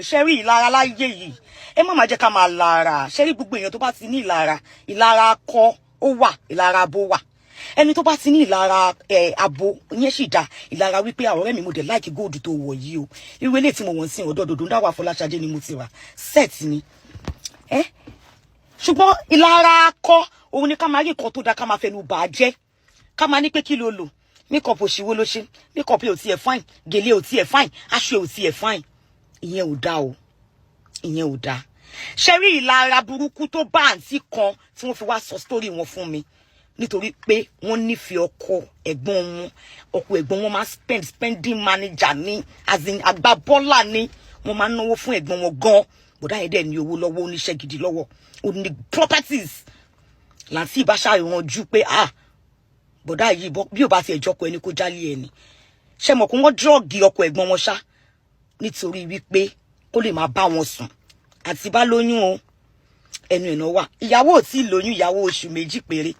Ṣe rí ìlara láyé yìí, ẹ má máa jẹ́ ká máa lara. Ṣe rí gbogbo èèyàn tó bá ti ní ìlara, ìlara akọ ó wà, ìlara abo wà. Ẹni tó bá ti ní ìlara ẹ abo ìyẹn sì dá ìlara wípé àwọn ọ̀rẹ́ mi, mo dẹ̀ like gold tó wọ̀ yìí o. Irú eléyìí tí mo wọ̀ sí ọ̀dọ̀ dòdò ń dáwà Fọláṣadé ni mo ti rà, set ni ẹ. Ṣùgbọ́n ìlara akọ òun ni ká máa rí nǹkan tó dáa, ká máa fẹnu bà á jẹ́, ká máa ní pé kí ló lò, makeup òṣìwò ló ṣe, makeup ò tiẹ̀ fine, gèlè ò tiẹ̀ fine, aṣọ ò tiẹ̀ fine. Ìyẹn ò dáa o, ìyẹn ò dáa. Ṣe rí ìlara burúkú tó bá àǹtí kan tí wọ́n fi wá sọ story wọn fún mi, nítorí pé wọ́n nífẹ̀ẹ́ ọkọ ẹ̀gbọ́n wọn. Ọkọ ẹ̀gbọ́n wọn máa spend, spending manager ní, as in agbábọ́là ní. Wọ́n máa ń náwó fún ẹ̀gbọ́n wọn gan. Bọ̀dá yẹn dẹ̀ ní owó lọ́wọ́, oníṣẹ́ gidi lọ́wọ́, ó ní properties. Làǹtí ìbá ṣàìrànjú pé, ah, bọ̀dá yìí, bí ò bá tiẹ̀ jọkọ ẹni, kó jálé ẹni. Ṣe mọ̀ pé wọ́n drug ọkọ ẹ̀gbọ́n wọn ṣá, nítorí wípé kó lè máa bá wọn sùn. Àti bá lóyún o, ẹnu ẹ̀ náà wà. Ìyàwó ò tí ì lóyún, ìyàwó oṣù 2 péré.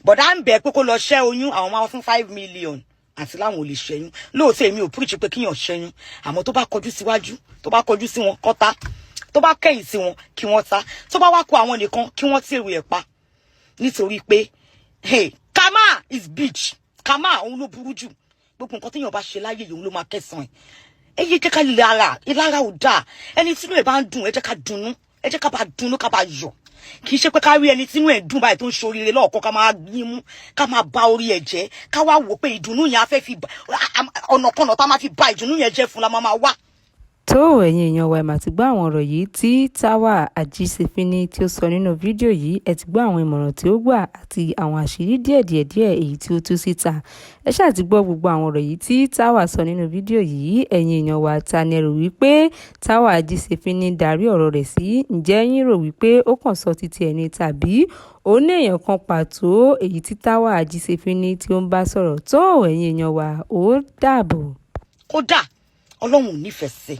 Bọ̀dá ń bẹ̀ pé kó lọ ṣẹ́ oyún, àwọn máa fún 5 million, àti láwọn ò lè ṣẹ́yún. Lóòótọ́, èmi ò preach pé kíyàn ṣẹ́yún, àmọ́ tó bá kọjú síwájú, tó bá kọjú sí wọn kọ́ta, tó bá kẹ́yìn sí wọn kí wọ́n ta, tó bá wá kó àwọn nìkan kí wọ́n tèrò ẹ̀ pa, nítorí pé, hey, karma is bitch. Karma òun ló burú jù. Gbogbo nǹkan téèyàn bá ṣe láyé yìí, òun ló máa kẹsàn-án ẹ̀. Ẹ yé jẹ́ ká lára, ìlara ò dáa. Ẹni tínú ẹ̀ bá ń dùn, ẹ jẹ́ ká dunnú, ẹ jẹ́ ká bá dunnú, ká bá yọ̀. Kì í ṣe pé ká rí ẹni tínú ẹ̀ dùn báyìí, tó ń ṣoríire lọ́ọ̀kan, ká máa yín mú, ká máa ba orí ẹ̀ jẹ́, ká wá wò pé ìdùnnú yẹn á fẹ́ fi ọ̀nàkọnà tá a máa fi ba ìdùnnú yẹn jẹ́ fún la máa máa wá. Tó, ẹ̀yin èèyàn wa, ẹ̀ mà ti gbọ́ àwọn ọ̀rọ̀ yìí tí Táwà Ajíṣefínní tí ó sọ nínú fídíò yìí. Ẹ ti gbọ́ àwọn ìmọ̀ràn tí ó gbà àti àwọn àṣírí díẹ̀díẹ̀díẹ̀ èyí tí ó tú síta. Ẹ ṣáà ti gbọ́ gbogbo àwọn ọ̀rọ̀ yìí tí Táwà sọ nínú fídíò yìí. Ẹ̀yin èèyàn wa, ta ni ẹ rò wípé Táwà Ajíṣefínní darí ọ̀rọ̀ rẹ̀ sí? Ǹjẹ́ yín rò wípé ó kàn sọ títí ẹ̀ ni, tàbí ó ní èèyàn kan pàtó èyí tí Táwà Ajíṣefínní tí ó ń bá sọ̀rọ̀? Tó, ẹ̀yin èèyàn wa, ó dàbọ̀. Kódà Ọlọ́run ò nífẹ̀ẹ́ sí.